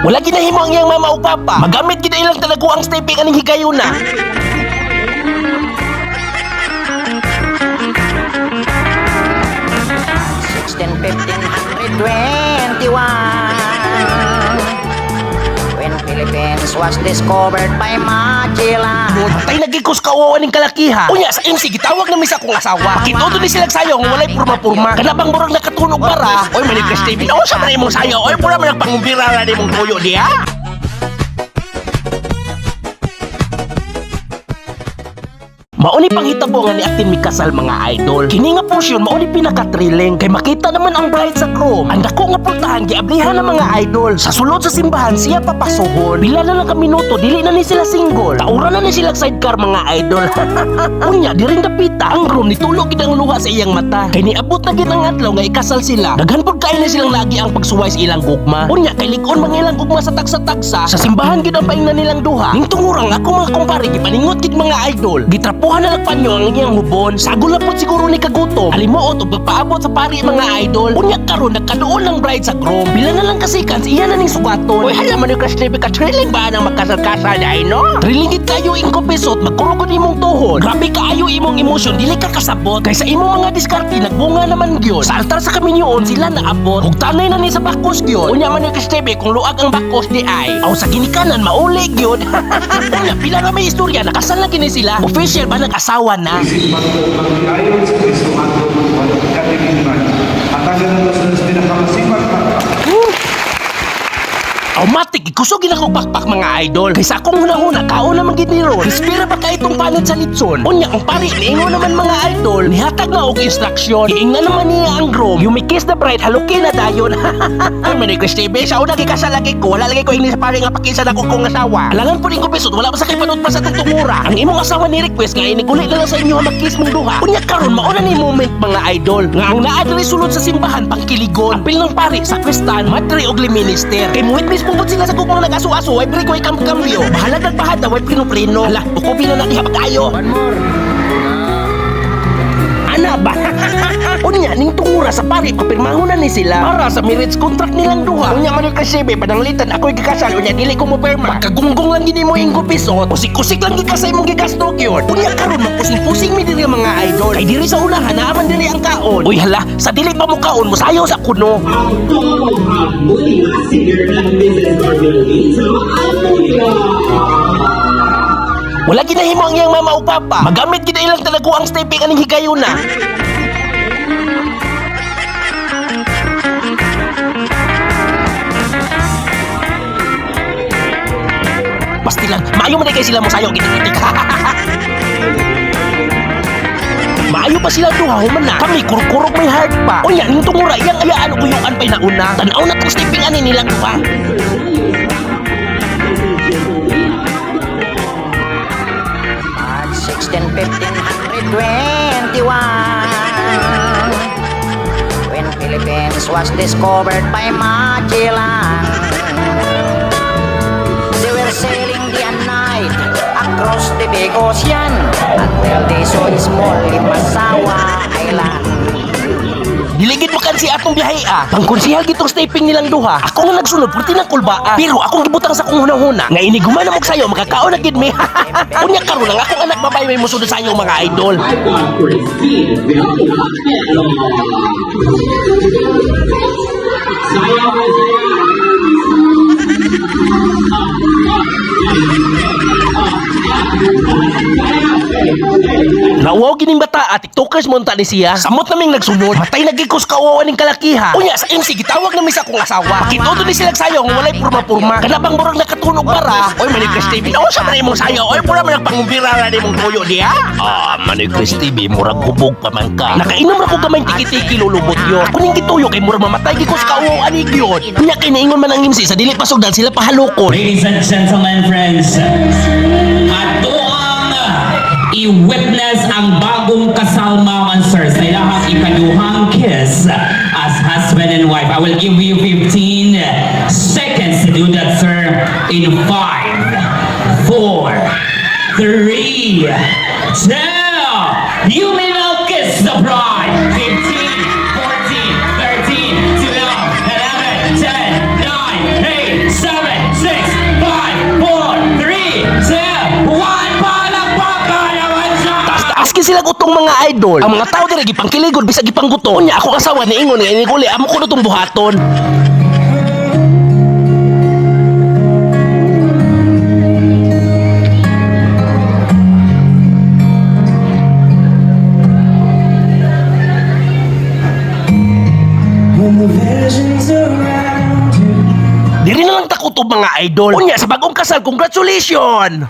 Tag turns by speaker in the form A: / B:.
A: Wala ginahimo ang iyang mama o papa. Magamit gid ilang talago ang stepping aning higayuna.
B: 16, 1521, when Philippines was discovered by Magellan.
A: Patay nagikos kauwaw aning kalakiha. Unya sa MC gitawag na misa kong asawa. Pakitudo ni silang sayo nga walay purma-purma. Kana bang murag nakatunog para? Oy, manig ka Steven. O sa man imong sayo? Oy, pura man pangumbira ra nimong tuyo diha. Mauni panghitabo nga niaktin mi kasal, mga idol. Kini nga portion mauni pinaka-thrilling kay makita naman ang bride sa groom. Ang dako nga pultahan giablihan ng mga idol. Sa sulod sa simbahan siya papasuhon. Pila na lang ka minuto, dili na ni sila single. Taura na ni sila sidecar, mga idol. Unya diring dapita ang groom nitulo gid ang luha sa iyang mata. Kay niabot na gid ang adlaw nga ikasal sila. Daghan pud kaayo na silang lagi ang pagsuway sa ilang gugma. Unya kay lig-on mga ilang gugma sa tagsa-tagsa. Sa simbahan gid ang paingnan nilang duha. Ning tungurang ako mga kumpare gipaningot gid, mga idol. Gitrapuhan na lang panyo ang iyang hubon. Sagol na pud siguro ni kagutom. Alimuot og pagpaabot sa pari, mga idol. Unya karon nagkaduol ng bride sa groom. Pila na lang ka seconds, iya na ning sugaton. Uy, hala man yung Crush TV ka thrilling ba nang magkasal-kasal ay no? Thrilling gid kayo ingkopisot, magkurugod imong tuhod. Grabe kaayo imong emosyon, dili ka kasabot. Kaysa imong mga diskarte nagbunga naman gyud. Sa altar sa kaminyoon sila naabot. Hugtanay na ni sa bakos gyud. Unya man yung Crush TV kung luag ang bakos di ay. Aw sa ginikanan mauli gyud. Unya pila ra may istorya, nakasal na kini sila. Official ba nag-asawa na?
C: Isipan ko ang ayon sa Kristo atong katimingan. Hatagan mo sa pinakamasipag na
A: Automatic, kusog gina kong pakpak, mga idol. Kaysa akong hunahuna, kaon naman gid ni Ron. Inspira ba kay itong panit sa litson? Unya, ang pari, niingon naman, mga idol, nihatag na og instruction. Giingnan naman niya ang groom. "You may kiss the bride, halukin na dayon." Ay, manay ko, Steve. Sa una gikasal lagi ko, wala lagi ko ingni sa pari nga pakisa na ko kong asawa. Alangan po rin ko besot, wala pa sa kay panood pa sa itong tungura. Ang imong asawa ni request nga iniguli na lang sa inyo mag-kiss mong duha. Unya karon mauna ni moment, mga idol. Nga ang naa diri sulod sa simbahan pangkiligon. Apil ng pari, sakristan, madre og minister. Kay muwit mismo pud sila sa gugmang nag-aso-aso, ay break way kambyo. Bahala nagbahada, way prino-prino. Hala, ukubi na na diha pag-ayo.
D: One more.
A: Ana ba? Unya, ning tungura sa pari, papirmahon na ni sila para sa marriage contract nilang duha. Unya man yung kasibe, pananglitan, ako'y gikasal, unya dili ko mo perma. Pagkagunggong lang gini mo inggo pisot, kusik-kusik lang gika sa imong gigasto gyud. Unya karon magpusing-pusing mi diri, mga idol. Kay diri sa unahan, naaman diri ang kaon. Uy hala, sa dili pa mo kaon, musayaw sa kuno.
E: Ang muli nga singer at Mrs. Carmelita Almunia.
A: Wala ginahimo ang iyang mama o papa. Magamit gid ilang talago ang stepping aning higayuna. Basti lang, maayo man kay sila mosayo gitik-itik. Maayo pa sila duha human na. Kami kurkurog may heart pa. Unya ning tungura iyang ayaan ug uyuan pay nauna. Tan-aw na tong stepping ani nilang duha.
B: March 16, 1521, when Philippines was discovered by Magellan. They were sailing day and night across the big ocean until they saw a small Limasawa Island.
A: Diligid mo si atong biyahe ah. Pangkonsihal gitong stepping nilang duha. Ako nga nagsunod purti ng kulbaa. Pero akong gibutang sa akong hunahuna nga iniguman na mo sayo makakaon na gid mi. Unya karon ang akong anak babae may musunod sa inyo, mga idol.
E: Icon Christine Villafelo. Sayaw, sayaw.
A: Nauwaw gining bata at TikTokers mo unta ni siya. Samot naming nagsunod. Matay nagikos kauwaw aning kalakiha. Unya sa MC gitawag na mi sa akong asawa. Pakitudo ni sila sayo nga walay purma-purma. Kana bang murag nakatunog para? Oy, manig Chris TV. O sa man imong sayo? Oy, pura man pangumbira ra nimong tuyo diha. Ah, manig Chris TV, murag hubog pa man ka. Nakainom ra ko gamay tiki-tiki lulubot yo. Kuning gituyo kay murag mamatay gikos kauwaw ani gyud. Unya kay niingon man ang MC sa dili pasugdan sila pahalukon.
E: Ladies and gentlemen, friends, ato ang i-witness ang bagong kasal, ma'am and sir, sa ilahang ikaduhang kiss as husband and wife. I will give you 15 seconds to do that, sir. In 5, 4, 3, 2, you may now kiss the bride. 15, 14, 13, 12, 11, 10, 9, 8, 7,
A: Sige sila gutong, mga idol. Ang mga tao diri gipangkiligod bisag gipanggutom. Unya ako asawa niingon nga inig uli amo kuno tong buhaton. Diri na lang takutob, mga idol. Unya sa bagong kasal, congratulations!